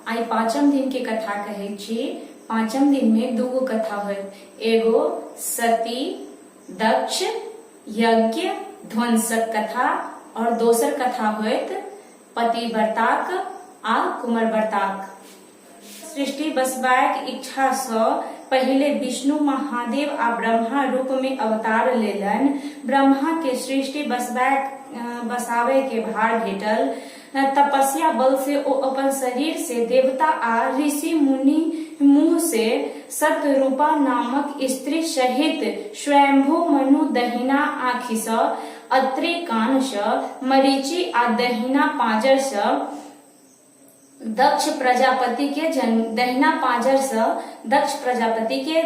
आइ पाँचम दिन के कथा कहै छी। पाँचम दिन में दूगो कथा होयत, एगो सती दक्ष यज्ञ ध्वंसक कथा और दोसर कथा होयत पतिव्रताक आ कुमरव्रताक। सृष्टि बसबाक इच्छा सँ पहिले विष्णु महादेव आ ब्रह्मा रूप में अवतार लेलनि। ब्रह्मा के सृष्टि बसाबय के भार भेटल। तपस्या बल से ओ अपन शरीर से देवता आ ऋषि मुनि मुँह से शतरूपा नामक स्त्री सहित स्वयंभू मनु दहिना आँखि सँ, अत्रि कान सँ, मरीचि आ दहिना पाँजर सँ दक्ष प्रजापति के जन्म दहिना पाँजर सँ दक्ष प्रजापति के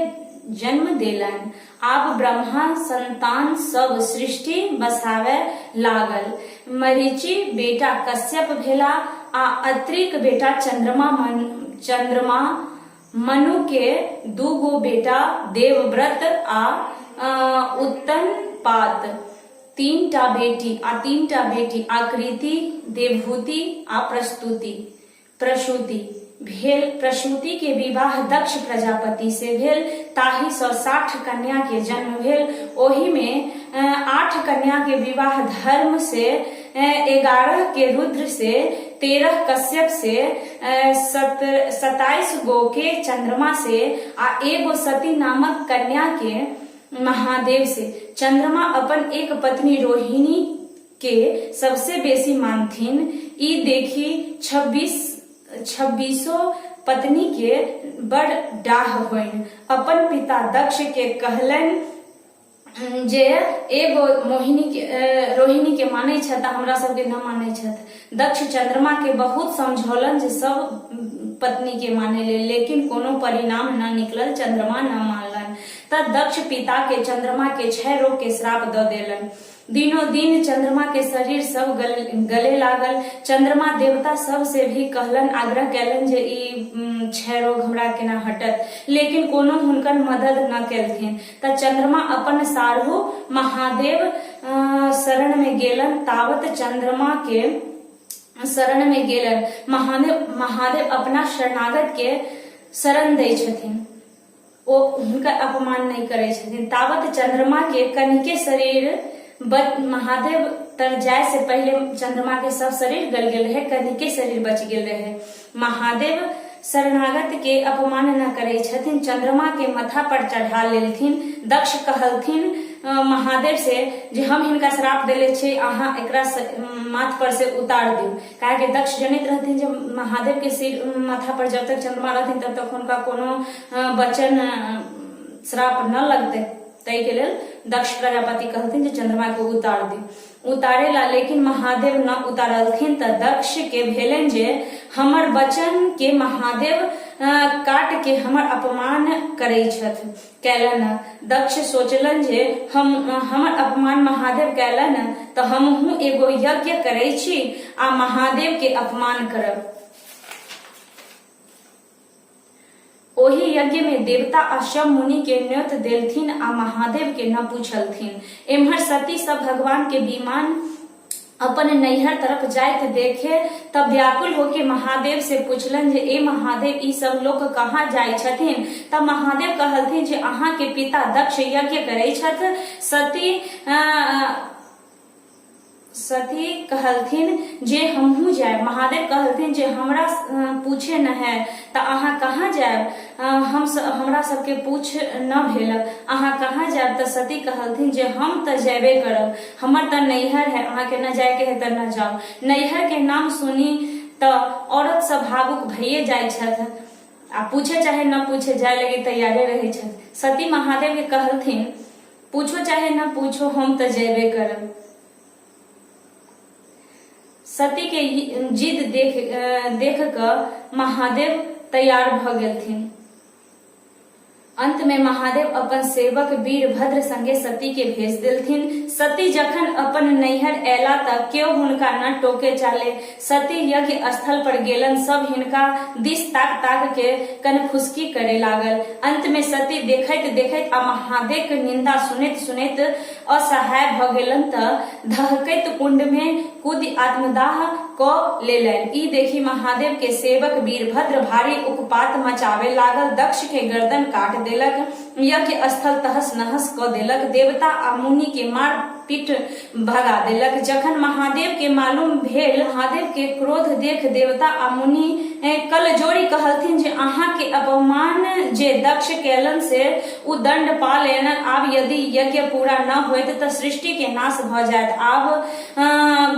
जन्म देलनि। आब ब्रह्मा संतान सब सृष्टि बसाबय लागल। मरीचि बेटा कश्यप भेला आ अत्रिक बेटा चंद्रमा चंद्रमा मनु के दू गो बेटा देवव्रत आ उत्तनपात। तीनटा बेटी आ तीनटा बेटी आकृति, देवहूति आ प्रस्तुति प्रसूति भेल। प्रसूति के विवाह दक्ष प्रजापति से भेल, ताहि सँ 60 कन्या के जन्म भेल। ओहि में 8 कन्या के विवाह धर्म से, 11 के रुद्र से, 13 कश्यप से, 27 गो के चंद्रमा से आ एगो सती नामक कन्या के महादेव से। चंद्रमा अपन एक पत्नी रोहिणी के सबसे बेसी मानथिन। ई देखी छब्बीसो पत्नी के बड़ डाह होइन। अपन पिता दक्ष के कहलनि जे एगो मोहिनी के रोहिणी के मानै छथि आ हमरा सबके न मानै छथि। दक्ष चंद्रमा के बहुत समझौलनि जे सब पत्नी के मानै लेल, लेकिन कोनो परिणाम न निकलल, चंद्रमा न मानलनि। त दक्ष पिता के चंद्रमा के क्षय रोग के श्राप द देलनि। दिनों दिन चंद्रमा के शरीर सब गले लागल। चंद्रमा देवता सब से भी कहलन, आग्रह कैलन जे ई क्षय रोग हमरा केना हटत, लेकिन कोनो हुनकर मदद न केलथिन। त चंद्रमा अपन साढ़ू महादेव शरण में गेलन। तावत चंद्रमा के शरण में गेलन। महादेव अपना शरणागत के शरण दै छथिन, ओ हुनकर अपमान नहि करै छथिन। तावत चंद्रमा के कनिके शरीर महादेव तर जाय से पहिले चंद्रमा के सब शरीर गल गेल रहे, कनिके शरीर बच गेल रहे। महादेव शरणागत के अपमान न करै छथिन, चंद्रमा के माथा पर चढ़ा लेलथिन। दक्ष कहलथिन महादेव से जे हम हिनका श्राप देले छी, अहाँ एकरा माथ पर से उतार दियौ। काहे दक्ष जनैत रहथिन जे महादेव के सिर माथा पर जब तक चंद्रमा रहथिन तब तक हुनका कोनो वचन श्राप न लगतै। ताहि के लेल दक्ष प्रजापति कहलथिन जे चंद्रमा के उतार दी उतारे ला, लेकिन महादेव न उतारलथिन। त दक्ष के भेलनि जे हमर वचन के महादेव काट के हमर अपमान करै छथि कैलन। दक्ष सोचलन जे हमर अपमान महादेव कैलन त हमहूँ एगो यज्ञ करै छी आ महादेव के अपमान करब। ओहि यज्ञ में देवता आ सब मुनि के न्योत देलथिन आ महादेव के न पूछलथिन। एम्हर सती सब भगवान के विमान अपन नैहर तरफ जाइत देखे तब व्याकुल होके महादेव से पूछलन जे ए महादेव, ई सब लोग कहाँ जाइ छथिन? तब महादेव कहलथिन जे अहाँ के पिता दक्ष यज्ञ करै छथि। सती कहलथिन जे हमहूँ जायब। महादेव कहलथिन जे हमरा पूछे न है तऽ अहाँ कहाँ जायब? हमरा सबके पूछ न भेल, अहाँ कहाँ जायब? तऽ सती कहलथिन जे हम तऽ जयबे करब, हमर तऽ नैहर है, अहाँके न जायके है तऽ न जाउ। नैहर के नाम सुनी तऽ औरत सब भावुक भइए जाइ छथि आ पूछे चाहे न पूछे जाय लगी तैयारे रहै छथि। सती महादेव के कहलथिन पूछो चाहे न पूछो, हम तऽ जयबे करब। सती के जिद देख कऽ महादेव तैयार भऽ गेलथिन। अंत में महादेव अपन सेवक वीरभद्र संगे सती के भेज देलथिन। सती जखन अपन नैहर अयला तऽ केओ हुनका न टोके चाले। सती यज्ञ स्थल पर गेलन, सब हिनका दिस ताक ताक के कनफुसकी करे लागल। अंत में सती देखैत देखैत आ महादेव के निंदा सुनैत सुनैत असहाय भऽ गेलन तऽ धहकैत कुंड में कूदि आत्मदाह कऽ लेलनि। ई देखि महादेव के सेवक वीरभद्र भारी उकपात मचाबे लागल। दक्ष के गर्दन काट देलक। यज्ञ स्थल तहस नहस कऽ देलक। देवता आ मुनि के मार पीट भगा देलक। जखन महादेव के मालूम भेल, महादेव के क्रोध देख देवता आ मुनि कल जोड़ि कहलथिन जे अहाँ के अपमान जे दक्ष केलन से ओ दंड पा लेलन। आब यदि यज्ञ पूरा न होयत तऽ सृष्टि के नाश भऽ जायत। आब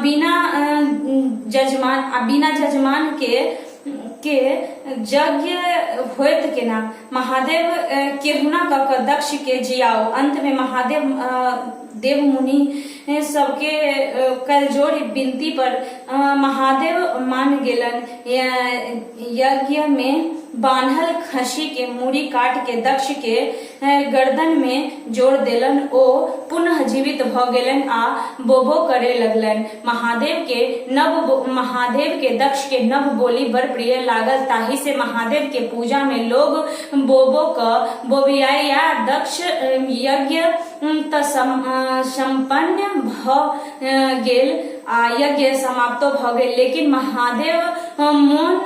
बिना जजमान के यज्ञ होयत केना? महादेव केहुना कऽ कऽ दक्ष के जियाउ। अंत में महादेव देव मुनि सबके कल जोड़ि विनती पर महादेव मान गेलन। यज्ञ में बान्हल खसी के मूड़ी काट के दक्ष के गर्दन में जोड़ देलन। ओ पुनः जीवित भऽ गेलन आ बोबो करे लगलन। महादेव के दक्ष के नव बोली बड़ प्रिय लागल। ताहि से महादेव के पूजा में लोग बोबो क बोबियाया। दक्ष यज्ञ तऽ सम्पन्न भऽ गेल आ यज्ञ समाप्तो भऽ गेल, लेकिन महादेव मौन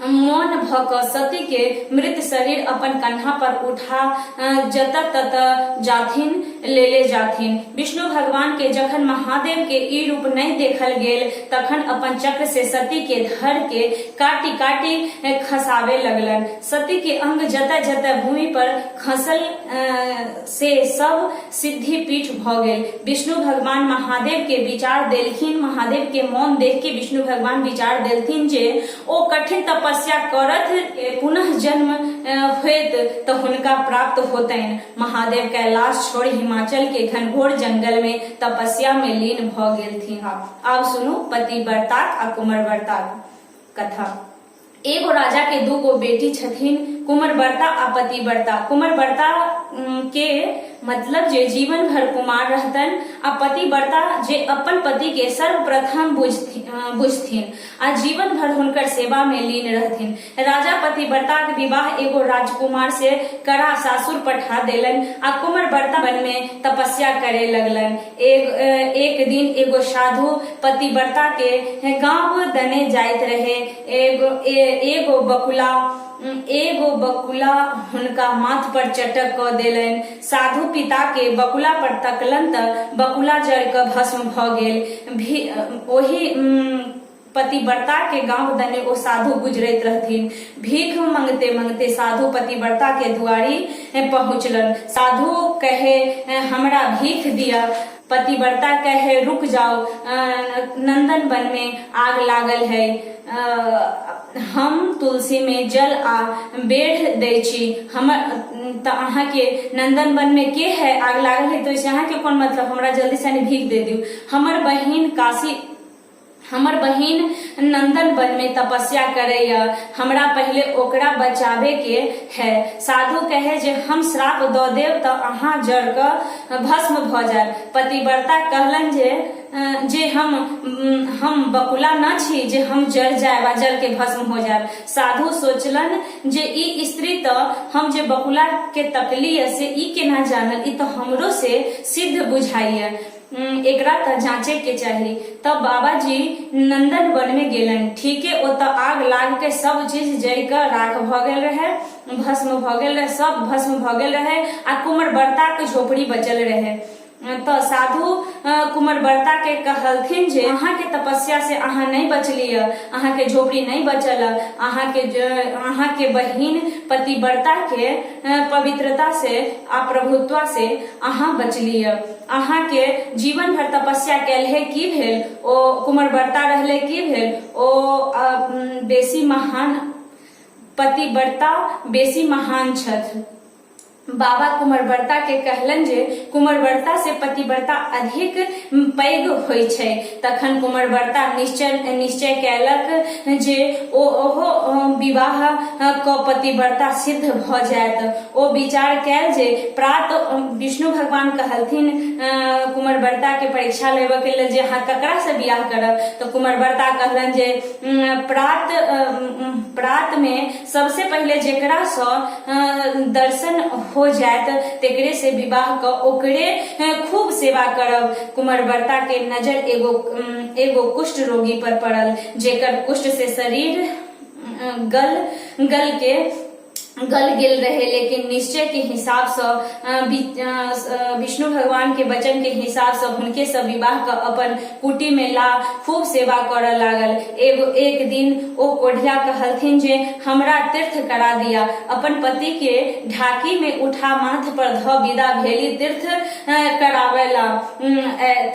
मौन भऽ कऽ सती के मृत शरीर अपन कन्हा पर उठा जतऽ ततऽ जाथिन, लेले जाथिन। विष्णु भगवान के जखन महादेव के ई रूप नहि देखल गेल, तखन अपन चक्र से सती के धर के काटि काटि खसाबे लगलन। सती के अंग जतऽ जतऽ भूमि पर खसल, से सब सिद्धि पीठ भऽ गेल। विष्णु भगवान महादेव के विचार देलखिन। महादेव के मौन देख के विष्णु भगवान विचार देलथिन जे ओ कठिन तपस्या करत, पुनः जन्म होयत तऽ हुनका प्राप्त होतनि। महादेव कैलाश छोड़ि हिमाचल के घनघोर जंगल में तपस्या में लीन भऽ गेलथिन। आब सुनू पतिव्रताक आ कुमरव्रताक कथा। एगो राजा के दूगो बेटी छथिन, कुमरव्रता आ पतिव्रता। कुमरव्रता के मतलब जे जीवन भर कुमार रहतन आ पतिव्रता जे अपन पति के सर्वप्रथम बुझथिन आ जीवन भर हुनकर सेवा में लीन रहथिन। राजा पतिव्रताक विवाह एगो राजकुमार से करा सासुर पठा देलन आ कुमरव्रता वन में तपस्या करे लगलन। एक दिन एगो साधु पतिव्रता के गांव दने जाइत रहे। एगो बकुला हुनका माथ पर चटक कऽ देलनि। साधु पिता के बकुला पर तकलन तऽ बकुला जर कऽ भस्म भऽ गेल। भी ओही पतिव्रता के गांव दने ओ साधु गुजरैत रहथिन। भीख मंगते मंगते साधु पतिव्रता के दुआरी पहुँचलन। साधु कहे, हमरा भीख दिया। पतिव्रता कहे, रुक जाओ, नंदन वन में आग लागल है, हम तुलसी में जल आ बेढ़ दै छी। हमर तऽ अहाँके नंदन वन में के है, आग लागल है, तऽ ओहिसँ अहाँके कोन मतलब? हमरा जल्दी से भीख दे दियौ। हमर बहिन नंदन वन में तपस्या करैया, हमरा पहिले ओकरा बचाबे के है। साधु कहे जे हम श्राप दऽ देब तऽ अहाँ जर कऽ भस्म भऽ जायब। पतिव्रता कहलन जे हम बकुला न छी जे हम जर जायब आ जल के भस्म हो जायब। साधु सोचलन जे ई स्त्री तऽ हम जे बकुला के तकली से ई केना जानल? ई तऽ हमरो से सिद्ध बुझाइया, एकरा तऽ जांचे के चाही। तब बाबाजी नंदन वन में गेलन। ठीके ओतऽ आग लाग के सब चीज जरि कऽ राख भऽ गेल रहे, भस्म भऽ गेल रहे, सब भस्म भऽ गेल रहे आ कुमरव्रताक झोपड़ी बचल रहे। तऽ साधु कुमरव्रता के कहलथिन जे अहाँके तपस्या से अहाँ नहि बचलिय, अहाँके झोपड़ी नहि बचल, अहाँके बहिन पतिव्रता के पवित्रता से आ प्रभुत्व से अहाँ बचलिय। अहाँके जीवन भर तपस्या कैलहे की भेल? ओ कुमरव्रता रहले की भेल? ओ बेसी महान, पतिव्रता बेसी महान छथि। बाबा कुमरव्रता के कहलनि जे कुमरव्रता से पतिव्रता अधिक पैघ होइ छै। तखन कुमरव्रता निश्चय निश्चय कयलक जे ओ ओहो विवाह कऽ पतिव्रता सिद्ध भऽ जायत। ओ विचार कयल जे प्रात विष्णु भगवान कहलथिन कुमरव्रता के परीक्षा लेबऽ के लेल जे अहाँ ककरा से बियाह करब? तऽ कुमरव्रता कहलनि जे प्रात में सबसे पहिले जेकरासँ दर्शन हो जायत तेकरे से विवाह कऽ ओकरे खूब सेवा करब। कुमरवर्ता के नजर एगो एगो कुष्ठ रोगी पर पड़ल जेकर कुष्ठ से शरीर गल गल के गल गेल रहे, लेकिन निश्चय के हिसाब सँ विष्णु भगवान के वचन के हिसाब सँ हुनके सँ विवाह कऽ अपन कुटी में ला खूब सेवा करऽ लागल। एगो एक दिन ओ कोढ़िया कहलथिन जे हमरा तीर्थ करा दिया। अपन पति के ढाकी में उठा माथ पर धऽ विदा भेली तीर्थ कराबय ला।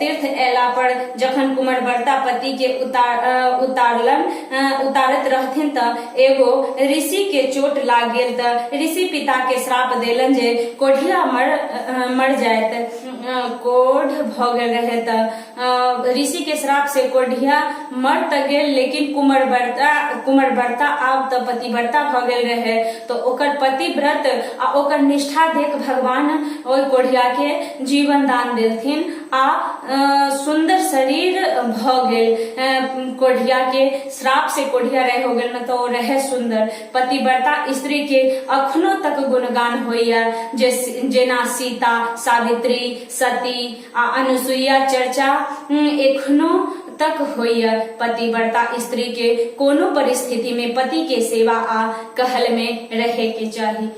तीर्थ अयला पर जखन कुमरवर्ता पति के उतारलन उतारैत रहथिन तऽ एगो ऋषि के चोट लाग गेल तऽ ऋषि पिता के श्राप देलन जे कोढ़िया मर मर जायत। कोढ़ भऽ गेल रहे तऽ ऋषि के श्राप से कोढ़िया मर तऽ गेल, लेकिन कुमरवर्ता कुमरवर्ता आब तऽ पतिव्रता भऽ गेल रहे तऽ ओकर पतिव्रत आ ओकर निष्ठा देख भगवान ओहि कोढ़िया के जीवन दान देलथिन आ सुन्दर शरीर भऽ गेल। कोढ़िया के श्राप से कोढ़िया रहे हो गेल न तऽ ओ रहे सुन्दर। पतिव्रता स्त्री के अखनो तक गुणगान होइया जे जेना सीता, सावित्री, सती आ अनुसुईया चर्चा एखनो तक होइया। पतिव्रता स्त्री के कोनो परिस्थिति में पति के सेवा आ कहल में रहे के चाही।